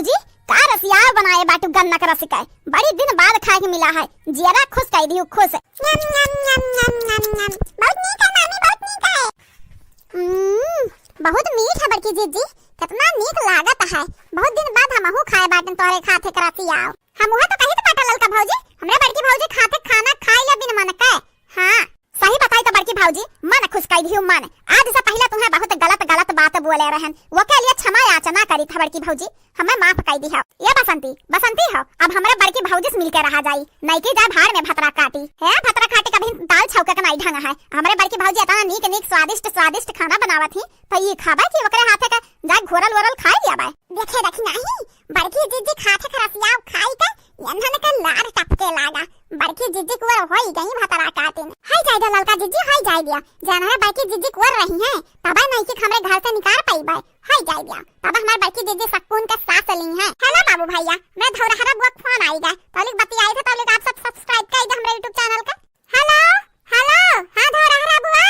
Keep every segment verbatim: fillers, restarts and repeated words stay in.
जी, का रसियाव बनाए बाटू गन्ना के रस के? बड़ी दिन बाद खाए के मिला है, जियरा खुश कइ दिहू, खुश। यम, यम, यम, यम, यम, यम। बहुत नीक है मामी, बहुत नीक है। हम्म, बहुत मीठ है बड़की जीजी, कितना नीक लागत है। बहुत दिन बाद हमहू खाए बाटन तोहरे हाथे के रसियाव। हम उहे तो कहित बाटन ललका भौजी, हमरे बड़की भौजी के हाथे खाना खाई ले बिन मन के। हाँ, सही बताई तो बड़की भौजी, मन खुश कइ दिहू मन। आज से पहिले तुहें बहुत गलत गलत बात बोले रहन, ओके लिए क्षमा याचना करित है बड़की भौजी, हमें माफ कइ दिहू। ए बसंती, बसंती हो, अब हमरे बड़की भौजी से मिलके रहा जाई, नइकी जाए भाड़ में भतरा काटी। हे भतरा काटी, कभी दाल छौके के नाई ढंग है। हमरे बड़की भौजी इतना नीक नीक स्वादिष्ट स्वादिष्ट खाना बनावत ही, तो ई खाबे कि ओकरे हाथे के जाए घोरल वोरल खाए लियाबे? देखे देखी नाही, बड़की जीजी के हाथे के रसियाव खाई के एन्हन के लार टपके लागा। बड़की जीजी कुंवर होई गई भतरा काटिन। हाय जाए दिया ललका जीजी, हाय जाए दिया। जानवे बड़की जीजी कुंवर रही हैं, तबे नइकी के हमरे घर से निकार पइबे। हाय जाए दिया, तबे हमार बड़की जीजी सकून के सांस ली हैं। हेलो बाबू भैया, मैं धौरहरा बुआ के फोन आई गए, तौलिक बतियाई थे, तौलिक आप सब subscribe कइ दे हमरे YouTube channel के। हेलो, हेलो, हाँ धौरहरा बुआ,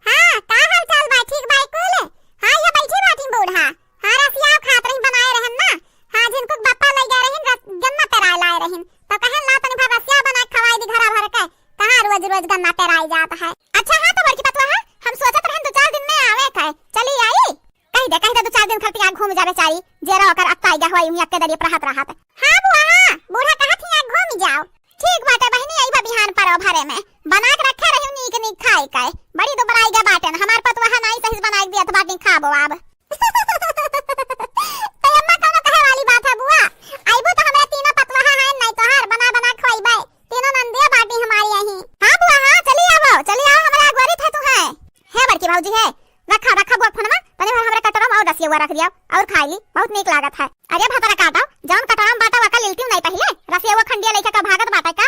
हाँ का हाल चाल बा, ठीक बा कुल? हाँ ये बैठी बाटी बूढ़ा, हाँ रसियाव खात रही बनाए रहन ना, हाँ झिनकू के बापा लइ गए रहिन रस-, गन्ना पेराए लाए रहिन, तो कहेन ला तनी भर रसियाव बनाए खवाई दी घरा भर के, कहाँ रोज रोज गन्ना पेराए जात है। अच्छा हाँ तो बड़की पतोहा, हम सोचत रहन दो चार दिन में आवे के, चली आई? कहि दे, कहि दे, दो चार दिन खतिया घूम जाबे चारी, जेरा ओकर अक्का आइगा होई, उहीं अक्के दरी रहत रहत। हाँ बुआ, हाँ, बूढ़ा कहत हिया घूम जाओ। ठीक बाटे बहिनी, अइबा बिहान परव भरे में, बना के रखे रहिउ नीक नीक खाए के। बड़ी दुबराई गा बाटेन, हमार पतोहा नाई सही से बनाए के दियत बाटी, खाबो आब। तो अम्मा कौनो कहे वाली बात है बुआ, अइबू तो हमरा तीनों पतोहा हैं नाई तोहार, बना बना खवाइबे। तीनों नंदिया बाटी हमारी यहीं। हाँ बुआ, हाँ, चली आवो, चली आवो, हमरा अगोरी थे तू है। हे बड़की भौजी है, रखा, रखा बुआ फोनमा, तनी भर हमरा कटोरा में और रसियवा रख दिया और खाई ली, बहुत नीक लागत है। अरे भतरा काटो, जौन कटोरा में बाटा वका लिलती नहीं पहिले, रसियवा खंडिया लेके का भागत बाटे का?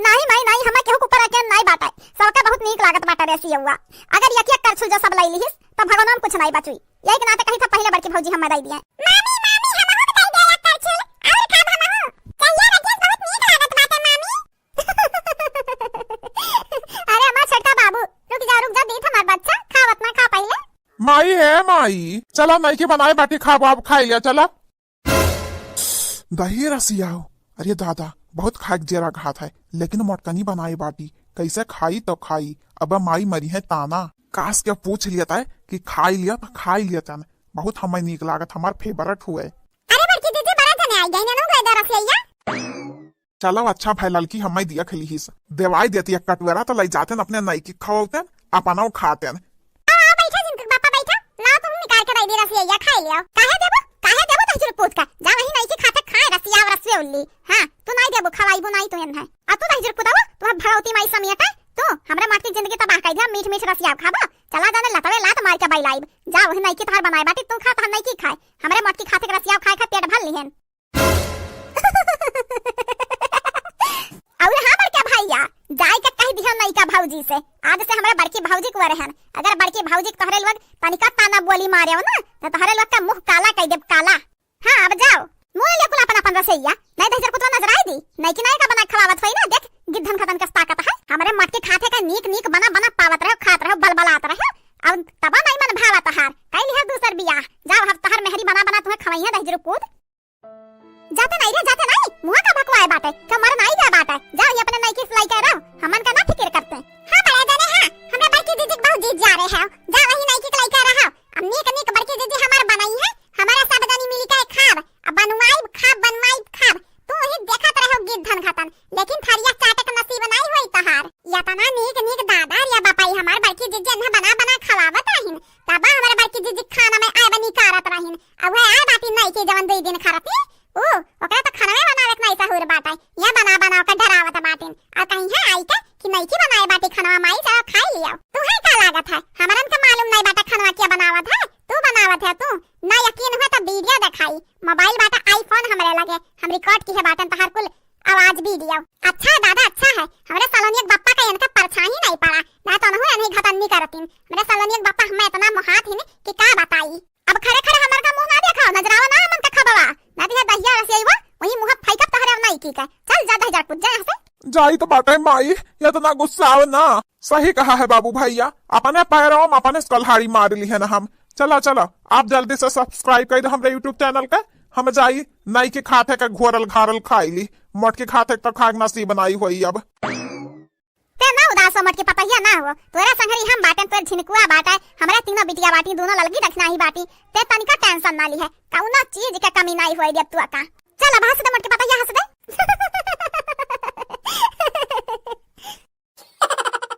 नहीं माई नहीं, हमें केहू कुकर के नहीं बाटे, सबके बहुत नीक लागत बाटे रसियवा। अगर एक एक करछुल जो सब लइ लिहिस, तो भगवान में कुछ नहीं बचुई। यही के नाते कही था पहिले बड़की भौजी हमें दइ दिए। मामी, मामी, हमहू के दइ दे एक करछुल, और खाब हमहू। चलिए रकेश, बहुत नीक लागत बाटे मामी। अरे हमार छोटका बाबू, रुक जा, रुक जा, दीत हमार बच्चा, खा उतना खा पहिले। माई है माई, चला नइकी बनाए बाटी खाबो, अब खाई लिया, चला। दही रसियाव, अरे दादा, बहुत खाए के जेरा घात है, लेकिन मोटकनी बनाए बाटी, कैसे खाई तो खाई, अब माई मरी है ताना। काश के पूछ लिया था कि खाई लिया तो खाई लिया था, बहुत हमें नीक लागत, हमार favourite हुए। अरे बड़की दीदी, बड़ा जने आई गई, ननू गए दरस यैया। चलो अच्छा भाई ललकी, हमें दिया खिली हिस, देवाई देती एक कटोरा तो लइ जातेन अपने नइकी खवाउतेन, अपना खातेन। आओ, आओ, बैठा जिनकू बापा, बैठा। लाओ, तुम निकाल के दे दी रसिया, खाई लियो। काहे देबो? काहे देबो दहिजर पूत का? जा वही नइकी खाते खाए, रसिया और रसवे उल्ली। हाँ, तू नाई देबो, खवाईबो नाई तू एन्हे। आ तू दहिजर पूत आवा, तू भगवती माई समियत है। तू हमरे माटी जिंदगी तबाह कर दिया, मीठ मीठ रसिया खाबो। चला जाने लतवे लात मार के बैलाइब। जा वही नइकी तोहर बनाए बाटी, तू खा, तोहर नइकी खाए। हमरे मोटकी खाते के रसिया खाए खा पेट भर लिहेन। और हाँ बड़का भैया, जाए के कह दिया नइका भौजी से, आज से हमरा बड़की भौजी कुंवर हन। अगर बड़की भौजी के तोहरे लोग तनिका ताना बोली मारे हो ना, तो तोहरे लोग का मुंह काला कर देब, काला। हाँ, अब जाओ, मुंह ले कुल अपन अपन रसैया, नहीं दहिजर पुतवा नजर आई दी, नइकी नइका बना खवावत होई ना, देख गिद्धन खतन के ताकत है। हमरे मटकी खाते का नीक नीक बना बना पावत रहो, खात रहो, बलबलात रहो, अब तबा नहीं मन भावा तहार, कई लिहा दूसर बियाह। जाओ, अब तहार मेहरी बना बना तुम्हें खवाई है दहिजर पूत। जाते नाई रे, जाते नाई, मुहा का भकवाए बाटे, के मर नाई गया बाटे। जाओ, ये अपने नइकी से लइके रहो, हमन का ना फिकिर करते। हाँ, बड़ा जाने, हाँ, हमरा बड़की जीजी के बहुत जीत जा रहे हो। जा वही नइकी के लइके रहो। अब नीक नीक बड़की जीजी हमार बनाई है, हमारा सब जनी मिली के खाब, अब बनवाई खाब, बनवाई खाब। तू ही देखत रहो गिद्धन खतन, लेकिन थरिया चाटे के नसीब नाई होई तहार। या तना नीक नीक दादा रे बापाई हमार बड़की जीजी ने बना बना खवावत रहिन। तबा हमरे बड़की जीजी खाना में आए बनी कारत रहिन। अब वह आए बाटी नइकी जवन दुई दिन खरती, ऊ, ओकरा तो खाना में बनावे के नाई सहूर बाटे। या बना बना के डरावत बाटिन। और कहीं है आई के कि नइकी बनाए बाटी खाना माई चलो खाई लियो। तू है का लागत है? हमरन के मालूम नाई बाटे खाना क्या बनावत है? तू बनावत है तू। ना यकीन हुआ तो video देखाई। मोबाइल बाटे iPhone हमरे लगे। हम record की है बाटन तहार कुल आवाज video। अच्छा है दादा, अच्छा है। हमरे सलोनिया के बप्पा का इनका परछाई नहीं पड़ा। ना तो उन्होंने नहीं घतन नहीं करतीन। हमरे सलोनिया के बप्पा हमें इतना मोहात ही नहीं कि का बताई। अब खड़े खड़े हमर का मुंह ना देखाओ, नजरावा ना हमन का खबवा। ना दिया दहिया रसियावा, वही मुंह फेंकब तहरे नहीं की का। चल जा दहिजर पूत जा यहाँ से। जाई तो बाटे माई, इतना गुस्सा आवे ना। सही कहा है बाबू भैया, अपने पैरों में अपने कल्हाड़ी मार ली है ना हम। चला, चला, आप जल्दी से subscribe कइ दे हमरे YouTube channel के। हम जाई, नाई के खाथे के घोरल घारल खाई ली, मोटकी खाथे के तो खाए के नसीब नाई होई अब। ते ना उदास हो मोटकी पतहिया ना हो, तोरे संगरी हम बाटेन, तोर झिनकुआ बाटे, हमरे तीनों बिटिया बाटी, दूनों ललकी दखिनाही बाटी, ते तनिको tension ना लिहे, कउनो चीज के कमी नाई होई देब तू का। चल अब हँस दे मोटकी पतहिया, हँस दे।